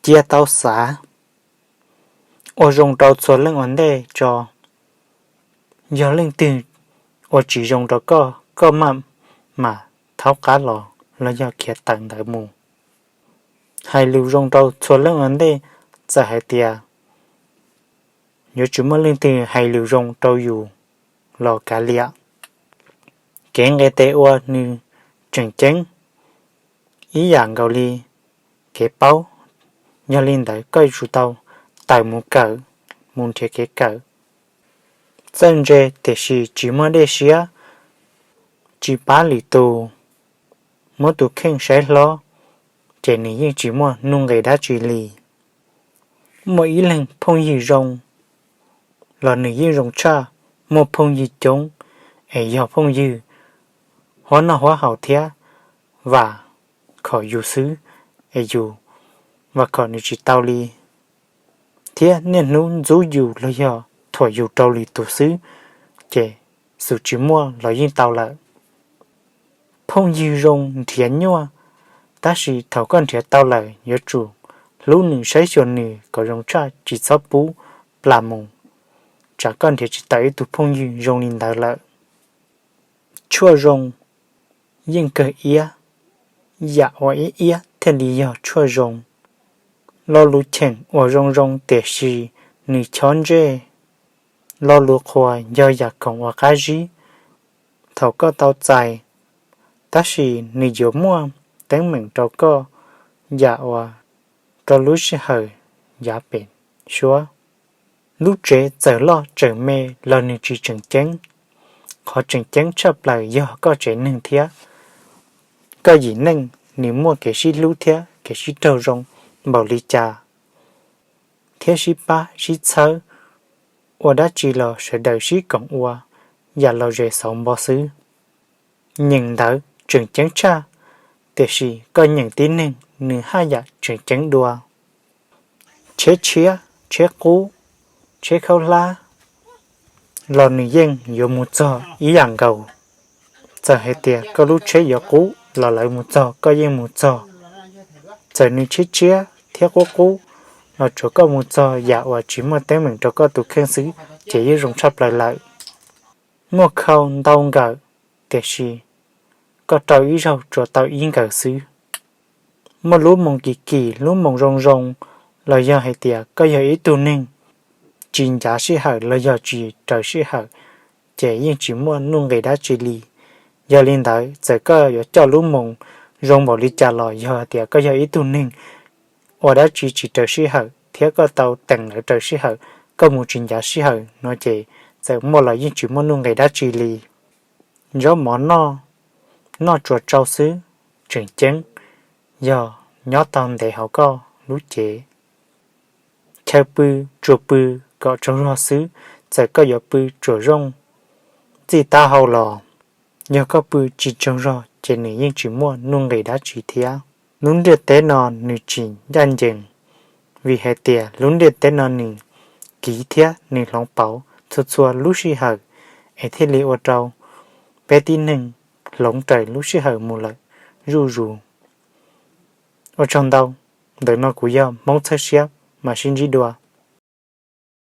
Cia tau xav ua zoo rau txhua leej ua ntej tso. Yog leej twg ua tsis zoo rau koj, koj maj mam thaub qab los los yog khiav tawm ntawd mus. Hais lus zoo rau txhua leej ua ntej, txawm hais tias yuav tsis muaj leej twg hais lus zoo rau yus los kav liam. Kev nqis tes ua nws tseem ceeb ib yam nkaus li kev paub, yog li ntawd koj yuav tsum tau tawm mus kawm, mus nrhiav kev kawm. Txawj ntse tiam sis tsis muaj dej siab, tsis pab lwm tus, muab tus kheej saib hlob, ces nws yeej tsis muaj nuj nqis dab tsi li. Muaj ib leeg phooj ywg zoo los nws yeej zoo tshaj muaj phooj ywg coob, es yog phooj ywg huab noj huab haus thiab vam khom yus xwb, es yus vam khom nws tsis tau li, thiab niaj hnub ntxub yus los yog thuam yus rau lwm tus xwb, ces xum tsis muaj los yeej tau lawm. Phooj ywg zoo nrhiav nyuaj, tab sis thaum koj nrhiav tau lawm yuav tsum hlub nws, saib xyuas nws kom zoo tshaj, tsis txhob pub plam mus, tsam koj nrhiav tsis tau ib tug phooj ywg zoo li ntawd lawm. Tshuaj zoo yeej kawg iab, yam uas iab iab thiaj li yog tshuaj zoo. Lo lus cheem uas zoo zoo tiam sis nws chob ntsej. Lo lus qhuas yog yam khoom uas qab zib, thaum koj tau txais, tab sis nws yuav muaj teeb meem rau koj, yam uas rau lub sij hawm yav pem suab. Lub tsev txawm loj tseem me los nws tsis tseem ceeb. Qhov tseem ceeb tshaj plaws yog koj tsev neeg thiab koj yim neej nws muaj kev sib hlub thiab kev sib raug zoo npaum li cas, thiab sib pab sib txhawb, ua dab tsi los sawv daws sib koom ua, yam los zes xauv npo xwb. Nyeem ntawv tseem ceeb tshaj, tiam sis koj nyeem tib neeg nws haj yam tseem ceeb dua. Tsheb tshiab, tsheb qub, tsheb khaub hlab los nws yeej yuav mus txog ib yam nkaus. Txawm hais tias koj lub tsheb yuav qub los lawv mus txog koj yeej mus txog. Txawm nws tshiab tshiab thiab qub qub los tsuav koj mus txog yam uas tsis muaj teeb meem rau koj tus kheej xwb ces yeej zoo tshaj plaws lawm. Muaj khau ntau nkawm, tiam sis koj rau ib zaug tsuas tau ib nkawm xwb. Muaj lub moos kim kim, lub moos zoo zoo, los yog hais tias koj yog ib tug neeg tsis ncav sij hawm los yog tsis raws sij hawm, ces yeej tsis muaj nuj nqis dab tsi li. Yog li ntawd, txawm koj yuav coj lub moos zoo npaum li cas los yog tias koj yog ib tug neeg ua dab tsi tsis raws sij hawm thiab koj tau teem lawv raws sij hawm, koj mus tsis ncav sij hawm no ces txawm muaj los yeej tsis muaj nuj nqis dab tsi li. Zaub mov noj, noj tsuas tsau xwb, tseem ceeb yog nyob tau ntev hauv koj lub cev. Chaw pw, tsuas pw kom tsaug zog xwb, txawm koj yuav pw tsuas zoo txij taub hau los, yog koj pw tsis tsaug zog ces nws yeej tsis muaj nuj nqis dab tsi thiab. Lub ntiaj teb no nws tsis ncaj ncees, vim hais tias lub ntiaj teb no nws kiv thiab nws hloov pauv txhua txhua lub sij hawm, es thiaj li ua rau peb tib neeg hloov raws lub sij hawm mus lawm zuj zus. Ua tsaug ntau, ntawm no kuv yog Hmoob Txhawb Siab, mam sib ntsib dua.